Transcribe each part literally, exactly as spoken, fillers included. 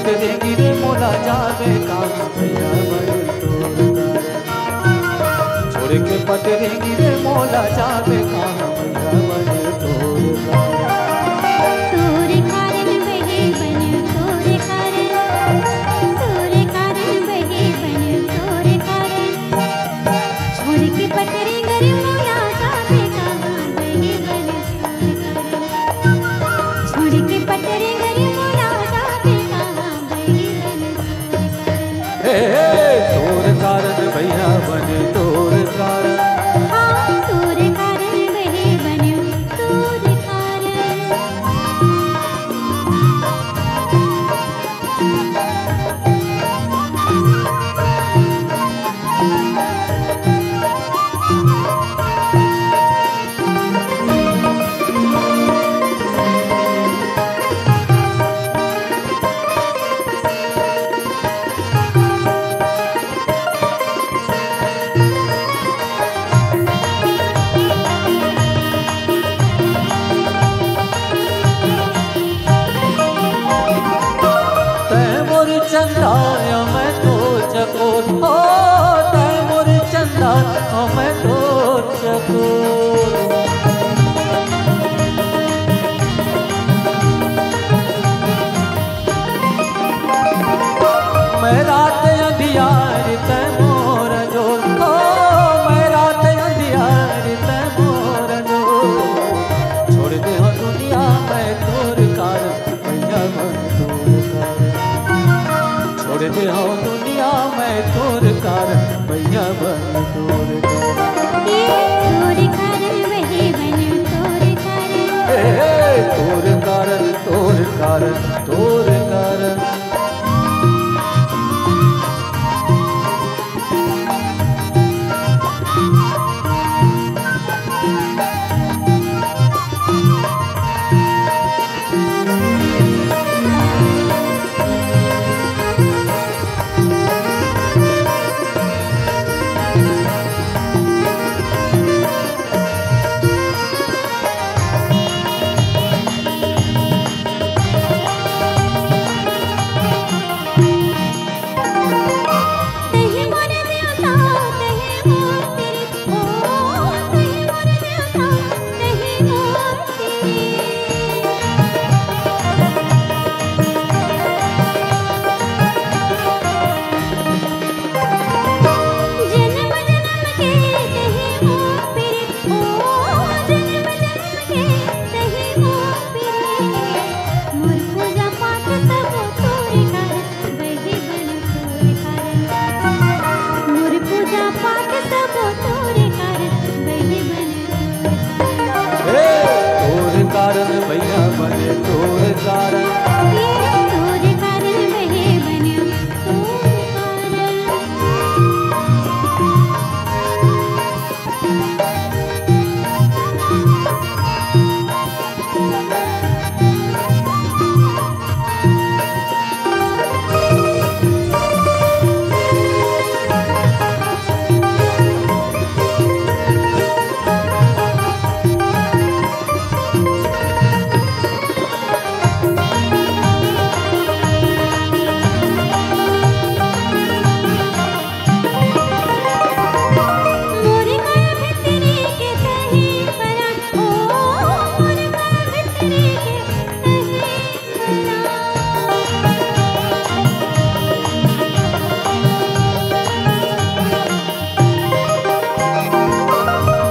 पटेरेंगी रे मोला जाबे कहाँ भैया बने तोर कारण। छोड़ के पटेरेंगी रे मोला जाबे कहाँ भैया बने तोर कारण। तोर कारण बहे बने तोर कारण, तोर कारण बहे बने तोर कारण। छोड़ के पटेरेंगी रे मोला जाबे कहाँ बहे बने तोर कारण। छोड़ के पटेरेंगी रे मोला जाबे कहाँ बहे बने तोर कारण। हे, हे, तोर कारण भैया बने तोर कारण। हाँ, तोर कारण बहे बने तोर कारण। तैं मोर चंदा या मैं तोर चकोर, ओ, तैं मोर चंदा या मैं तोर चकोर। मैं रात अंधियार तैं मोर जोर, ओ, मैं रात अंधियार तैं मोर जोर। छोड़ दे हो दुनिया मैं तोर कारण, भैया बने तोर कारण। छोड़ दे हो दुनिया मैं तोर कारण, भैया बने तोर कारण। ए, तोर कारण बहे बने तोर कारण। ए, तोर कारण, तोर कारण, तोर कारण। तोर कारण भैया बने तोर कारण।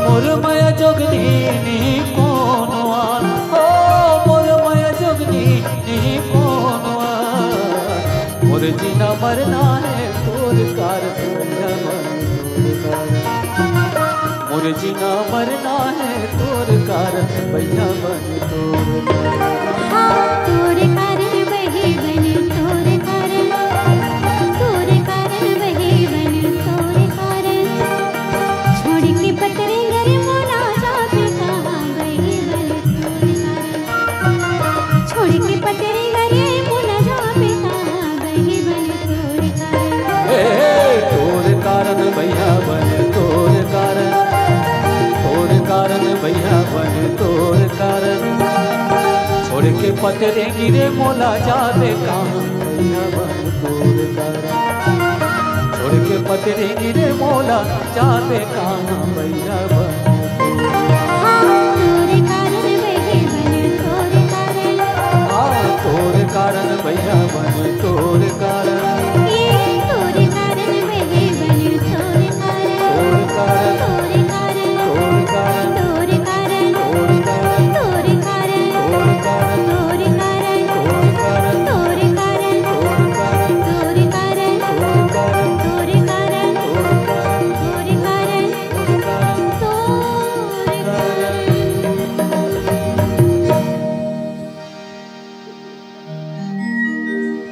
मोर मया जोगनी नहीं कोनो आन, ओ मोर मया जोगनी नहीं कोनो आन। मोर जीना मरना है तोर कारण, मोर जीना मरना है तोर कारण, भैया बने तोर कारण। हाँ, तोर कारण बहे बने तोर कारण, तोर कारण बहे बने तोर कारण। छोड़ के पटेरेंगी रे मोला जाबे कहाँ बहे बने तोर कारण। छोड़ के पटेरेंगी रे मोला जाबे कहाँ बहे बने तोर कारण। ए, तोर कारण भैया बने तोर कारण, तोर कारण भैया बने तोर कारण। छोड़ के पटेरेंगी रे मोला जाबे कहाँ भैया पतरेंगी रे मोला, जाबे कहाँ बइहा बन। तोरे कारण बहे बन, तोरे कारण, हाँ, तोरे कारण बइहा बन, तोरे कारण, ये तोरे कारण बहे बन, तोरे कारण, तोरे कारण, तोरे कारण, तोरे कारण, तोरे कारण, तोरे कारण, तोरे कारण, तोरे कारण, तोरे कारण, तोरे कारण, तोरे कारण, तोरे कारण, तोरे कारण, तोरे कारण, तोरे कारण, तोरे कारण, तोरे कारण, तोरे कारण। तोरे कारण।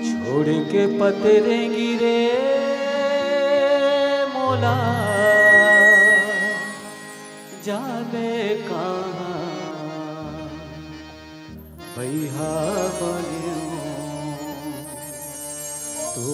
छोड़ के पतरेंगी रे मोला, जाबे कहाँ बइहा बन। तो